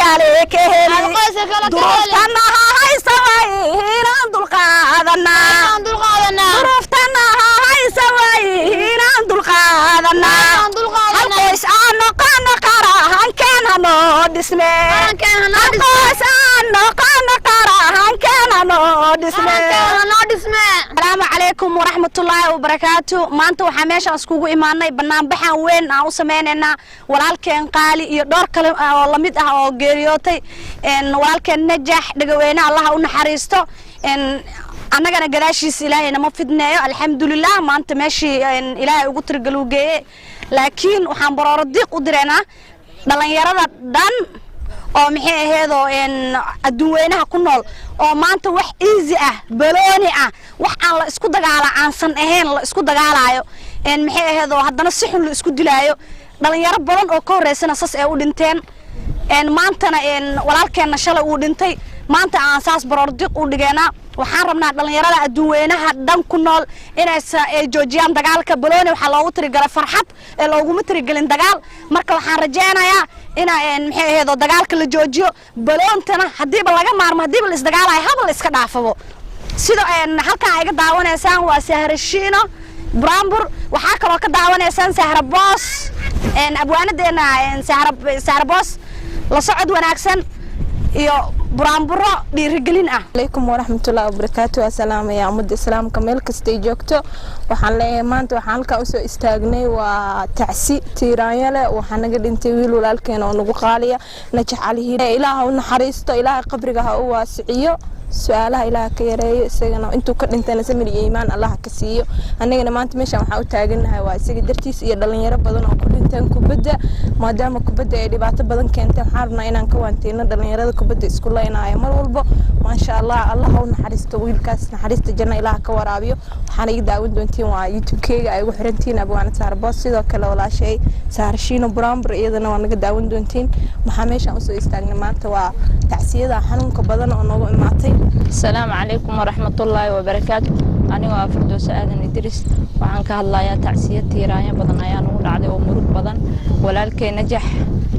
Kale ka heli duruuftana haysa, waynaan dulqaadanaa. Duruuftana haysa, waynaan dulqaadanaa. Hal qoys aan noqono, qarahankeen hanoo dhisme. Hal qoys aan noqono, qarahankeen hanoo dhisme. Asalaamu calaykum waraxmatullaahi wabarakaatu. Maanta waxaa meeshaan iskugu imaanay banaanbaxan weyn aan u sameynaynaa walaalkeen Qaali iyo dhowr kale oo lamid ah oo geeriyootay. Walaalkeen Najax Dhegaweyne, Allaha u naxariisto, annagana gadaashiisa Ilaahay nama fidneeyo. Alxamdulilah, maanta meeshii Ilaahay ugu tirigaluu geeye, laakiin waxaan barooro diiq u direynaa dhallinyarada dhan oo maxay aheedoo adduun weynaha ku nool oo maanta wax easy ah, balooni ah, wax aan la isku dagaala aansan ahayn la isku dagaalaayo, maxay aheedoo haddana si xun la isku dilaayo. Dhalinyaro badan oo ka horreysana sas ay u dhinteen. Maantana walaalkeenna shalay uu dhintay, maanta aan saas baroor diiq u dhigeenaa. Waxaan rabnaa dhalinyarada adduun weynaha dhan ku nool inay ay joojiyaan dagaalka. Balooni waxaa loogu tirigalay farxad ee looguma tirigelin dagaal. Marka waxaan rajeynayaa ina maxay aheedoo dagaalka la joojiyo, baloontana haddiiba laga maarmo, haddiiba la isdagaalayo, haba la iska dhaafabo. Sida halkan ay iga daawanaysaan waa Sahrashiino Brambur. Waxaa kaloo ka daawanaysaan Sahra Boos, abwaanadeena Sahra Boos. La socod wanaagsan iyo buraanburo dhiirigelin ah. Alaykum waraxmatullaahi wabarakaatu. Waa salaamaya ummadda islaamka meel kastay joogto. Waxaan leeyahay, maanta waxaan halkaa usoo istaagnay waa tacsi tiiraanyale. Waxaa naga dhintay wiil walaalkeena oo nagu qaaliya, Najax Cali. Ilaaha u naxariisto, Ilaaha qabriga ha u waasiciyo, su-aalaha Ilaah ka yareeyo, isagana intuu ka dhintayna samir iyo iimaan Allah ka siiyo. Annagana maanta meeshaan waxaa u taagannahay waa isaga dartiis iyo dhalinyaro badan oo ku dhinteen kubadda. Maadaama kubadda ay dhibaato badan keentay, waxaan rabnaa inaan ka waanteyno dhalinyarada kubadda isku leynaayo mar walbo. Maasha Allah, Allah ha u naxariisto wiilkaas, naxariista janno Ilaah ka waraabiyo. Waxaana iga daawan doontiin waa YouTube-keyga ay ugu xirantihiin, Abwaana Saarboos. Sidoo kale walaashay Saarashiino Buraambur, iyadana waa naga daawan doontiin. Waxaa meeshaan usoo istaagnay maanta waa tacsiyada xanuunka badan oo noogu imaatay. Asalaamu calaykum waraxmatullaahi wabarakaatu. Anigoo ah Firdowso Aadan Idris, waxaan ka hadlayaa tacsiya tiiraanyo badan ayaa nagu dhacday oo murug badan. Walaalkay Najax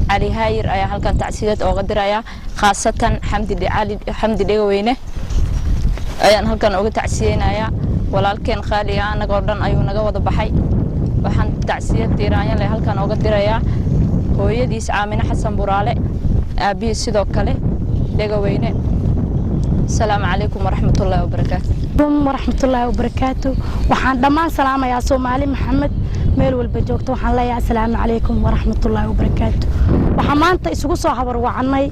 Cali Haayir ayaa halkan tacsiyad ooga diraya, khaasatan Xamdi Cali, Xamdi Dhegaweyne ayaan halkan uga tacsiyeynayaa. Walaalkeen qaaliga annagoo dhan ayuu naga wada baxay. Waxaan tacsiyad tiiraanyo leh halkan ooga dirayaa hooyadiis Caamine Xasan Buraale, aabbihiis sidoo kale Dhegaweyne. Asalaamu calaykum waraxmatullaahi wabarakaatu. Waraxmatullaahi wabarakaatu. Waxaan dhammaan salaamayaa Soomaali Maxamed meel walba joogto. Waxaan leeyahay asalaamu calaykum waraxmatullaahi wabarakaatu. Waxaan maanta isugu soo habarwacnay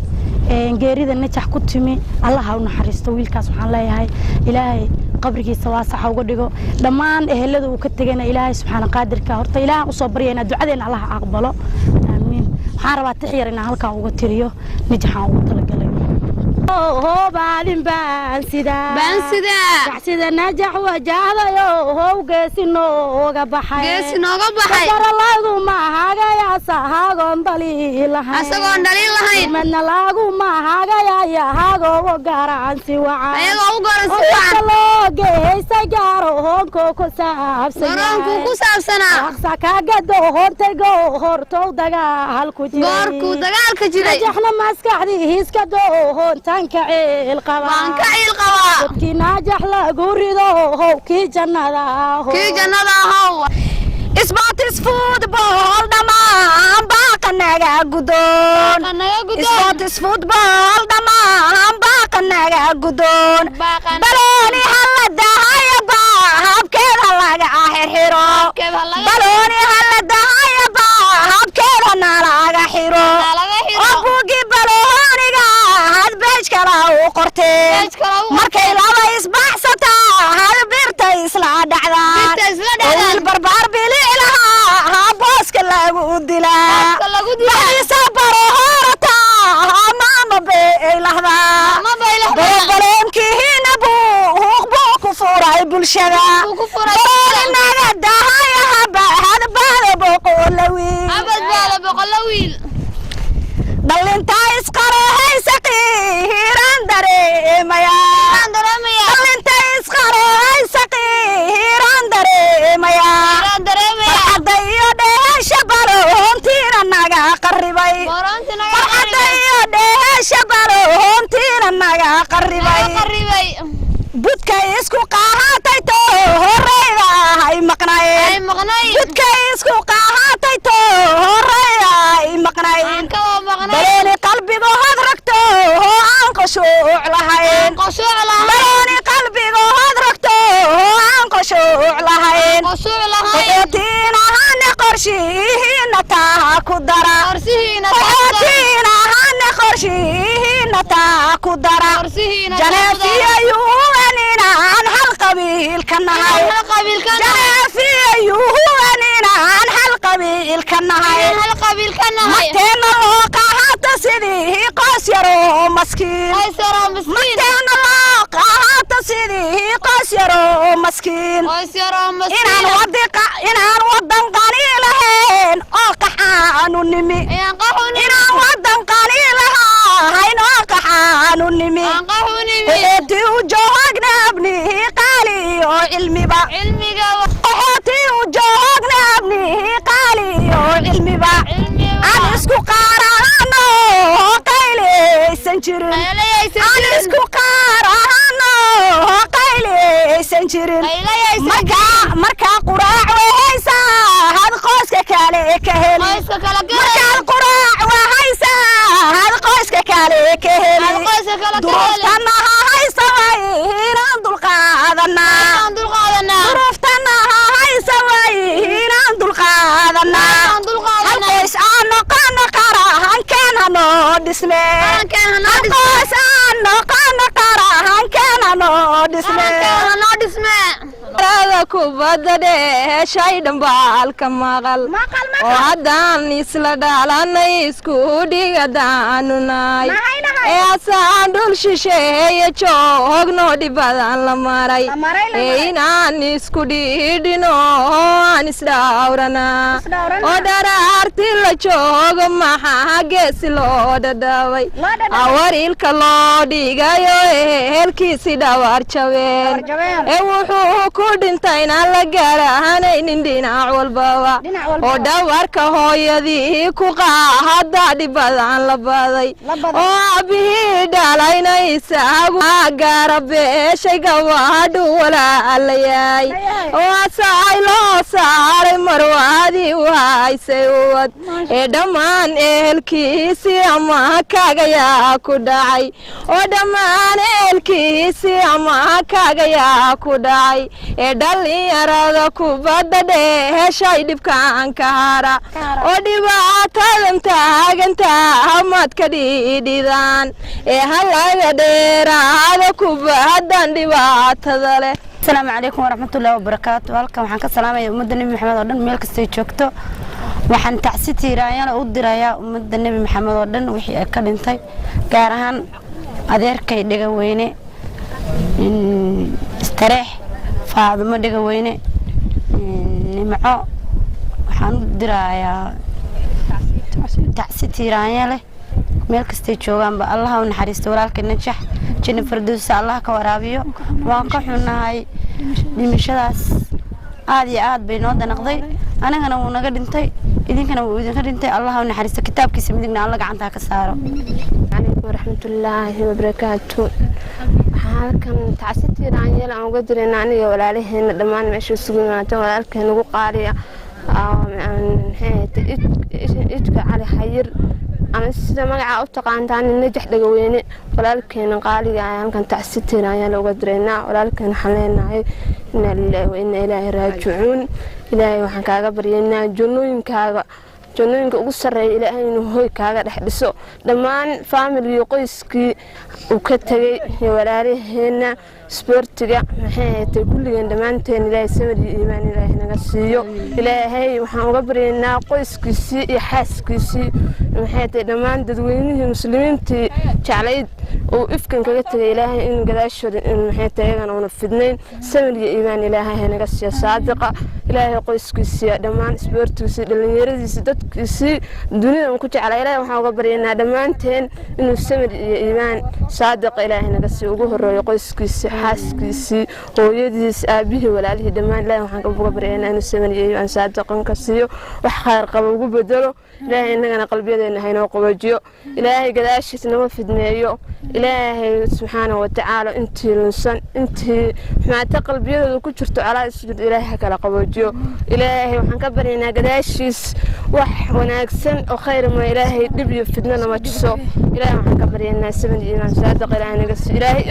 geerida Najax ku timi. Allaha u naxariisto wiilkaas. Waxaan leeyahay Ilaahay qabrigiisa waasaxa uga dhigo. Dhammaan ehelada uu ka tegayna Ilaahay subxaana qaadirka horta Ilaahan usoo baryaynaa, ducadeena Allaha aqbalo, aamiin. Waxaan rabaa tix yar inaan halkaa uga tiriyo Najaxaan ugu talagalay. Hoobaalin baan sidaa. Baan sidaa. Tacsida Najax wajahdayo, how geesi nooga baxay. Geesi nooga baxay. Dara laguma hagayaasa hagoon dhaliilahayn. Asagoon dhaliil lahayn. Madna laguma hagayaya hagoo garansi wacan. Ayagoo u garan si wacan. Loo geysay gaaro hoonko ku saabsan. Garoonkuu ku saabsanaa. Aqsa kaagado hoontaygo hortow dagaal ku jiray. Goorkuu dagaalka jiray. Najaxna maskaxdiiska doontanka ciil qaba. Waan ka ciil qabaa. Dadkii Najax lagu rido, how kii jannada aho. Kii jannada ahow. Sports football dhammaan baaqanaga gudoon. Naga gudoon. Sports football dhammaan baaqanaga gudoon. Balooni hala dahayo, bahabkeeda laga xirxiro. Balooni hala dahayo, bahabkeeda nalaga xiro. Nalaga xiro. Oo buugi balooniga had page kala u qorteen. Page kala u. Markay laba isbaxsataa had birta isla dhacdaan. Birta isla dhacdaan. Oo wiil barbaar bilic lahaa haa booska lagu dilaa. Booska lagu dilaa. Baxdiisa baro horataa maama bay lahdaa. Maama bay lahdaa. Borobaleenkihiina buuq buu ku furay bulshada. Buu ku furay. Balooni naga dahaya hadbaada 100 wiil. Abad baala 100 wiil. Dhalinta isqarahaysa qiiraan dareemaya. Aan dareemaya. Dhalinta isqarahaysa qiiraan dareemaya. Aan dareemaya. Farxadda iyo dheesha baroontiina naga qaribay. Boroonti naga Farxadda qaribay. iyo dheesha. Jidkay isku qaahatay to horeyda ay maqnayn. Jidkay isku qaahatay to horeyda ay maqnayn. Bareeni qalbigo had ragto oo aan qoshuuc lahayn. Bareeni qalbigo had ragto oo aan qoshuuc lahayn. Qaxootiin ahane qorshihiina taa ku dara. Qaxootiin ahane qorshihiina taa ku dara. Janeefiya UN inaan hal qabiil ka nahay. Janeefiya UN inaan hal qabiil ka nahay. Magteena loo qaata sidii qoys yaroo maskiin. Magteena loo qaata sidii qoys yaroo maskiin. Inaan wadan qani lahayn oo qaxaanu nimi. Inaan wadan qani lahayn oo qaxaanu nimi. Qaxooti u joogna abni qaali oo cilmiba. Qaxooti u joogna abni qaali oo cilmiba. Aan isku qaarano qaylaysan jirin. Aan isku qaarano qaylaysan jirin. Markaa quraac wahaysaa had qoyska kale ka heli. Markaad quraac wahaysaa had qoyska kale ka heli. Duruuftana ha haysa way inaan dulqaadanaa. Duruuftana ha haysa way inaan dulqaadanaa. Hal qoys aan noqono, qarahankeen hanoo dhisme. Hal qoys aan noqono, qarahankeen hanoo dhisme. Rada kubadda dheeshay dhambaalka maqal oo haddaan isla dhalanay isku dhigadaanu nahay ee asaan dhul shisheeye joogno dhibadan la maray ee inaan isku dhiidhino oo aan isdhawranaa oo dharaarti la joogo maxaa geesi loo dhadhabay awariilka loo dhigayo ehelkiisi dhawar jabeen ee wuxuu ku dhintayna la gaarahanaynin dhinac walbaba oo dhawarka hooyadii ku qaahada dhibadan la baday oo aabihii dhalayna isagu gaara beeshay gabadhu walaalayaay oo asaay loo saaray marwaadii u haysay uwad ee dhammaan ehelkiisii ama kaagayaa ku dhacay oo dhammaan ehelkiisii ama kaagayaa ku dhacay ee dhallinyarada kubadda dheeshay dhibkaan ka hara oo dhibaatadan taagantaa maad ka dhiidhidaan ee halaga dheeraada kubaddan dhibaatada leh. Asalaamu calaykum waraxmatullaahi wabarakaatu. Halkan waxaan ka salaamaya ummadda Nebi Maxamed oo dhan meel kastay joogto. Waxaan tacsi tiiraanyana u dirayaa ummadda Nebi Maxamed oo dhan wixii ay ka dhintay, gaar ahaan adeerkay Dhegaweyne Istareex, Faadumo Dhegaweyne, Nimco. Waxaan u dirayaa tacsi tiiraanya leh meel kastay joogaanba. Allaha u naxariisto walaalka Najax, janna fardowsa Allah ka waraabiyo. Waan ka xunnahay dhimashadaas, aad iyo aad bay noo danaqday. Anagana wuu naga dhintay, idinkana wuu idinka dhintay. Allah u naxariisto, kitaabkiisa midigna Alla gacantaa ka saaro. Calaykum waraxmatullaahi wabarakaatu. Waxaan halkan tacsi tiiraanyeel aan uga dirayna aniga walaalaheena dhammaan meesha isugu yimaadeen walaalkeen ugu qaaliya, Idka Cali Xayir, ama sida magaca u taqaantaan Najax Dhagaweyne. Walaalkeena qaaliga ayaan halkan tacsi tiiraanyeel uga diraynaa. Walaalkeen waxaan leenahay inaa lilaahi wa inaa ilaahi raajicuun. Ilaahay waxaan kaaga baryaynaa jannooyinkaaga, jannooyinka ugu sarreeya Ilaahay inuu hoy kaaga dhex dhiso. Dhammaan faamiligii, qoyskii uu ka tegey iyo walaalaheenna isboortiga, maxay ahayd, kulligeen dhammaanteen Ilaahay samir iyo iimaan Ilaahay naga siiyo. Ilaahay waxaan uga baryaynaa qoyskiisii iyo xaaskiisii, maxay ahayd, dhammaan dadweynihii muslimiintii jeclayd uu ifkan kaga tegay, Ilaahay in gadaashooda maxay tahay iyagana una fidnayn. Samir iyo iimaan Ilaahay ha naga siiyo saadiqa. Ilaahay qoyskiisii, dhammaan isboortigiisii, dhallinyaradiisii, dadkiisii dunida uu ku jeclaa, Ilaahay waxaan uga baryaynaa dhammaanteen inuu samir iyo iimaan saadiqa Ilaahay naga siiyo. Ugu horeeyo qoyskiisii, xaaskiisii, hooyadiis, aabihii, walaalihii, dhammaan Ilaahay waxaan uga baryaynaa inuu samir iyo iimaan saadiqan ka siiyo, wax khayr qaba ugu bedelo. Ilaahay innagana qalbiyadeena haynoo qabajiyo. Ilaahay gadaashiis nama fidneeyo. Ilaahay subxaana watacaala intii lunsan, intii xumaata qalbiyadooda ku jirto, alaa isu jirto, Ilaahay ha kala qaboojiyo. Ilaahay waxaan ka baryaynaa gadaashiis wax wanaagsan oo khayr ma Ilaahay dhib iyo fidnana ma tuso. Ilaahay waxaan ka baryaynaa saban iyo iimaan saadiq Ilaahay naga siiyo. Ilaahay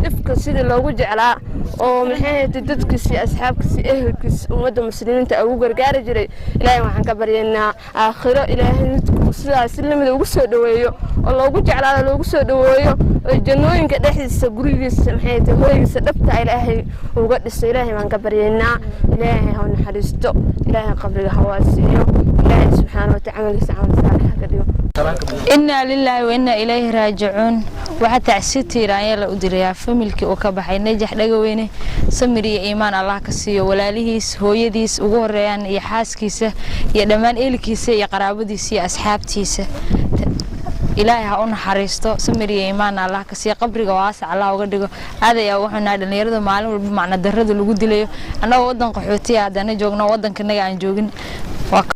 ifka sidii loogu jeclaa oo maxay ahayd dadkiisa iyo asxaabkiisa iyo ehelkiisa, ummadda muslimiinta ugu gargaari jiray, Ilaahay waxaan ka baryaynaa aakhiro Ilaahay midku sidaas lamida ugu soo dhoweeyo oo loogu jeclaado, loogu soo dhoweeyo oo jannooyinka dhexdiisa gurigiisa, maxay ahayd, hoygiisa dhabta Ilaahay uga dhiso. Ilaahay baan ka baryaynaa. Ilaahay ha u naxariisto, Ilaahay qabriga ha waasiiyo, Ilaahay subxaana watacaala camalkiisa camal saalix ha ka dhigo. Innaa lilaahi wa innaa ilayhi raajicuun. Waxaa tacsi tiiraanya la u dirayaa familkii uu ka baxay Najax Dhagaweyne. Samir iyo iimaan Allah ka siiyo walaalihiis, hooyadiis ugu horeeyaan iyo xaaskiisa iyo dhammaan ehelkiisa iyo qaraabadiisa iyo asxaabtiisa. Ilaahay ha u naxariisto, samir iyo iimaanna Allah ka siiyo, qabriga waasac Allah uga dhigo. Aad ayaa uga xunahay dhalinyarada maalin walba macna darrada lagu dilayo, annagoo waddan qaxootiya haddana joogno, waddankanaga aan joogin waa.